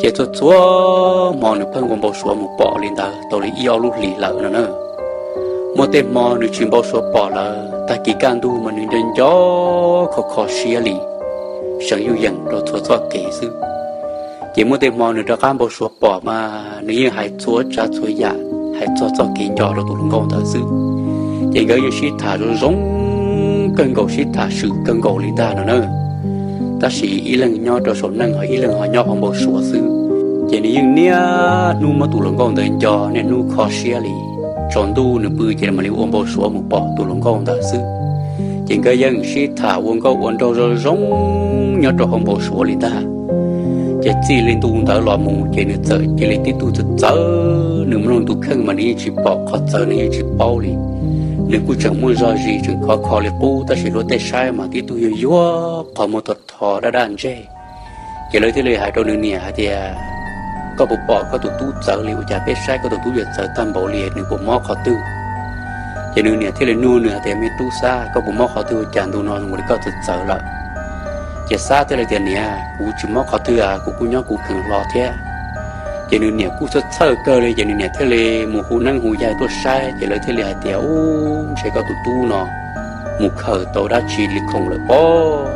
Ces txhua txhua hmo nws pheej ua npau suav mus pom li ntawd tau li ib ob lub hlis lawm no na. Muaj tej hmo nws tsis npau suav pom lawm, tag kis kaj ntug mas nws nco nco kho kho siab li, seev yuj yees rau txhua txoj kev xwb. Ces muaj tej hmo nws rov qab npau suav pom mas nws yeej hais txhua tsav txhua yam, hais txog txoj kev nco rau tus hluas nkauj ntawd xwb. Ces nkawd yeej sib tham zoo zoo kawg nkaus, sib tham swm kawg nkaus li ntag no na. Tab sis ib leeg nyob rau saum neej ho ib leeg ho nyob hauv npau suav xwb. Ces nws yeej niaj hnub muab tus hluas nkauj ntawd nco, niaj hnub kho siab li. Tsaus ntuj nws pw ces mam li ua npau suav mus pom tus hluas nkauj ntawd xwb. Ces nkawd yeej sib tham ua nkauj ua nraug zoo zoo nyob rau hauv npau suav li ntag. Ces txij li ntu ntawd los mus ces nws txawm cia li tib tug txawv txawv, nws mloog ntu kheej mas nws yeej tsis pom qhov txawv, nws yeej tsis paub li. Nws kuj tseem muaj zog zis tseem khov kho li qub, tab sis luag tej saib mas tib tug yuag yuag qhov muag tho tho daj daj ntseg. Ces lawv thiaj li hais rau nws niam hais tias, koj puas pom koj tus tub txawv li, ua cas peb saib koj tus tub yuav txawv tag npaum li, nws puas mob qhov twg? Ces nws niam thiaj li nug nws hais tias, me tub Xab, koj puas mob qhov twg ua cas ntu no zoo li koj txawv txawv lawm? Ces Xab thiaj li tias, niam, kuv tsis mob qhov twg, kuv kuj nyob kuv kheev hlo thiab. Ces nws niam kuj txhawj txhawj kawg li, ces nws niam thiaj li mus hu neeb hu yaig tuaj saib, ces lawv thiaj li hais tias, ub, ntshe koj tus tub no mus khaws tau dab tsi li khoom lawm pob.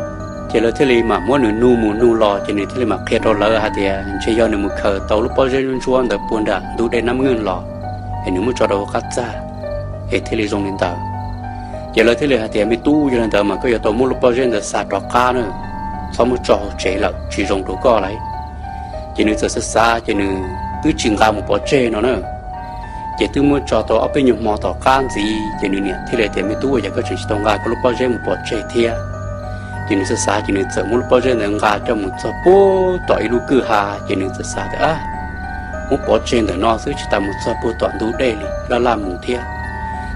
Ces lawv thiaj li mam muab nws nug mus nug los, ces nws thiaj li mam qhia rau lawv hais tias ntshe yog nws mus khaws tau lub pob zeb ntsuab ntawd puag nram ntug dej Nab Nkeej los, es nws muab tso rau hauv qab txaj, es thiaj li zoo li ntawd. Ces lawv thiaj li hais tias, me tub, yog li ntawd mas koj yuav tau muab lub pob zeb ntawd xa rov qab na, txhob muab tso hauv tsev lawm, tsis zoo rau koj lauj. Ces nws txawm xav xav, ces nws twb tsis nqa mus pov tseg no na. Ces twb muab tso tau ob peb nyuag hmo tom qab ntxiv, ces nws niam thiaj li tias, me tub, ua cas koj tseem tsis tau nqa koj lub pob zeb mus pov tseg thiab? Ces nws xav xav, ces nws txawm muab lub pob zeb ntawd nqa coj mus txog puag tom ib lub kwj ha, ces nws txawm xav tias, ab, muab pov tseg ntawm no xwb, tsis tas mus txog puag tom ntug dej li, laj laj mus thiab.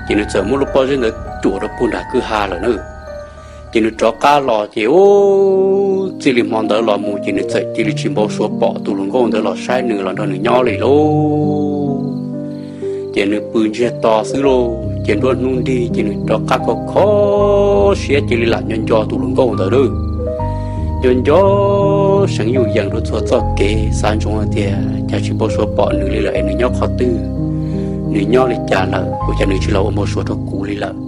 Ces nws txawm muab lub pob zeb ntawd cuam rau puag nram kwj ha lawm na. Ces nws rov qab los, ces ub, txij li hmo ntawd los mus ces nws txawm cia li tsis npau suav pom tus hluas nkauj ntawd los saib nws los nrog nws nyob li lauj. Ces nws pw ntsiag to xwb lauj, ces nruab hnub nrig ces nws rov qab kho kho siab cia li lam nco nco tus hluas nkauj ntawd lawm. Nco nco seev yuj yees rau txhua txoj kev, xav ntsoov hais tias cas tsis npau suav pom nws li lawm es nws nyob qhov twg, nws nyob li cas lawm, ua cas nws tsis los ua npau suav rau kuv li lawm.